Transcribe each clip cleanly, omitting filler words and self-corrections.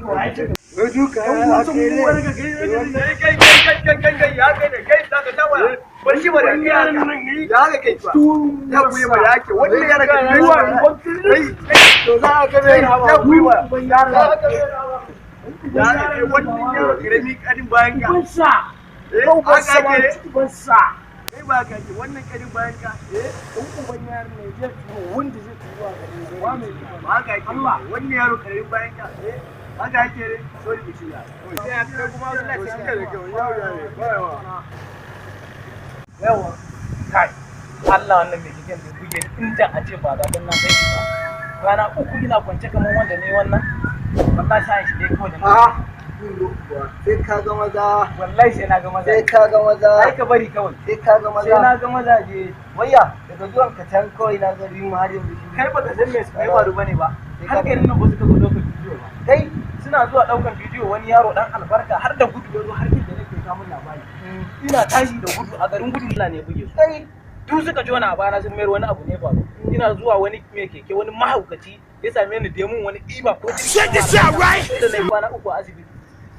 Wai duka ya Kai kai kai kai kai kai, ya kai ne kai, za ka ta waya. Bar shi bare ya haka. Ya haka kai ba. Ya kuyi ba ya ke. Wannan yaran ka kai. To za a ga mai Ya kuyi ba. Ya haka. Ya haka kai, wannan yaro karami karin bayan ka. Ubansa. Eh, Ubansa. haka ake. Ubansa. Kai ba ka ke wannan karin bayan ka. Eh, Dan uban yaron ne zai turo wanda zai turo a garin zai. Ba haka ake. Wannan yaro karamin bayan ka. Eh, haka ake ne. Sorry, mu shirya. Sai kai kuma Allah To sai shi ne kyau. Yau ya ne. Ba yawa. Yawa. Kai. Allah, wannan mai keken da buge ni, inda a ce ba da dan na sai shi ba. Rana 3 ina kwance kamar wanda ne wannan. Wallahi sai shi dai kawai da na. A sai ka ga maza. Wallahi sai na ga maza. Sai ka ga maza. Ai ka bari kawai. Sai ka ga Sai na maza. ga mazaje. Wayya, daga zuwan ka can kawai na ga rimu har yanzu shi. Kai baka san me suka yi faru bane ba. Har garin nan ba suka zo ɗaukar bidiyo ba. Kai. Suna zuwa ɗaukar bidiyo, wani yaro dan albarka har da gudu ya zo har inda nake samun labari. Ina tashi da gudu, a garin gudu Allah ne ya buge su. Kai. Duk suka jona a bana sun mayar wani abu ne faru. Ina zuwa, wani mai keke, wani mahaukaci ya same ni da mun wani ɗiba ko Check this out, right? Da na yi kwana 3 a asibiti.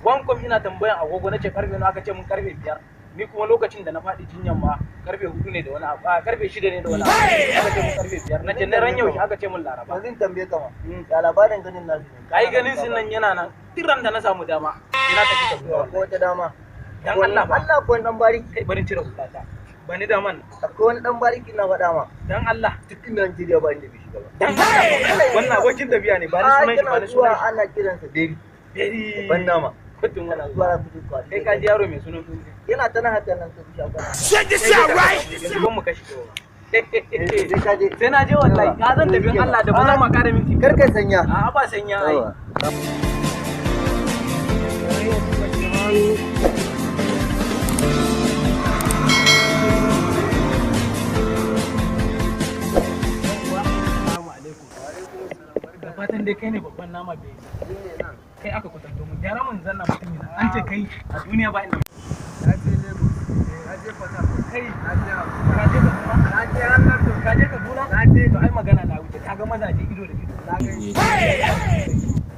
Wankom ina tambayan agogo, na ce karfe nawa, aka ce mun karfe 5. Ni kuma lokacin da na faɗi jinyan ma karfe 4 ne da wani abu, a karfe 6 ne da wani abu. Aka ce mun karfe 5. Na ce na ran yaushe, aka ce mun Laraba. Ba zan tambaye ka ma. Ya labarin ganin nasu ne? Ai ganin sun nan yana nan. Duk ran da na samu dama ina tafi ka zuwa. Ko wata dama. Dan Allah ba. Allah ko dan bariki. Kai, barin cire hulata. Ba ni daman. Akwai wani dan bariki na faɗa ma. Dan Allah. Duk Najeriya ba inda bai shiga ba. Dan Allah. Wannan abokin tafiya ne, ba ni sunan shi, ba Kana ni zuwa sunan shi. ana kiransa Beri. Beri. Ban nama. Kudin Kana wannan zuwa zuwa. na fito kwa. Kai ka ji yaro mai sunan tsuntsu. Yana ta nan haka nan ka fi shakwana. Check this out, right? Yanzu ban mu kashi kowa. Sai ka je. Sai na je wallahi. Ka zan tafi Allah da ba zan ma kara minti. Kar ka sanya. A'a, ba sanya ai. Yawa. Assalamu alaikum. Da fatan dai kai ne babban nama bai. Kai aka kwatanto mu. Gyara mun zanna mutum yana. An ce kai a duniya ba inda. Na je Lagos, na je Port Harcourt, Kai na je Abuja. ka je Kaduna? Na je har London. Ka je Kaduna? Na je. To ai magana na wuce. Ka ga mazaje ido da ido. Na gani.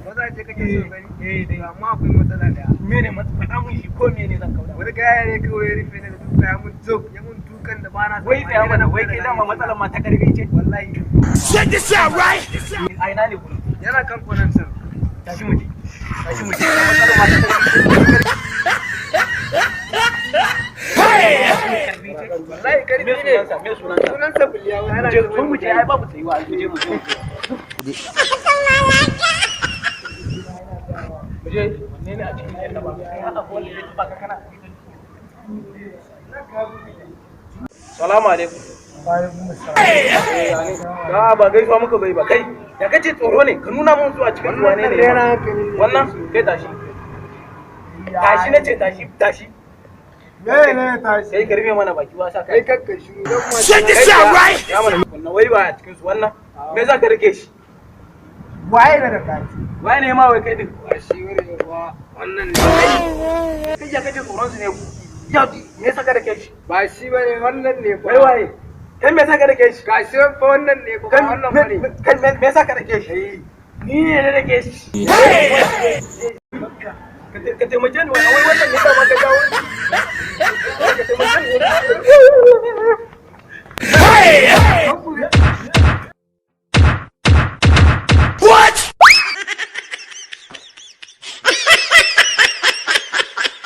Mazaje kake so gani? Eh dai. To amma akwai matsala daya. Mene faɗa mun shi, ko mene zan kauda. Wani gaya ne kawai ya rufe ni da duka, ya mun joke, ya mun dukan da bana Wai tsaya mana, wai kai dama matsalar ma ta karfi ce. Wallahi. Check this out, right? A ina ne gurin? Yana kan kwanan can. Tashi mu je. Tashi mu je. Matsalar ma ta karfi ce. Wallahi karfi Me ne. sunansa? Me sunansa? Sunansa Biliya. Mu je, zo mu je, ai babu tsayuwa, mu je, mu je. Mu je, wanne ne a cikin yan ba? Kai haka ko wanda zai taba ka kana. Salamu alaikum. A ba gaisuwa muka bai ba kai. Da kace tsoro ne, ka nuna mun su a cikin su wane ne? Wannan kai, tashi. Tashi nace, tashi, tashi. Me ne tashi? Kai, ka rufe mana baki wasa Kai kai. kakka shiru dan ma. Check this out, right? Ya mana wannan, wai ba a cikin su wannan. Me za ka rike shi? Waye da kati? Waye ne ma wai kai din? Ba shi wani ba. Wannan ne. Kai ya kace tsoron su ne? Ya me yasa ka rike shi? Ba shi bane, wannan ne. Wai waye? Kai, me yasa ka rike shi? Ga shi fa, wannan ne ba Kai wannan bane. kai, me yasa ka rike shi? Ni ne na rike shi.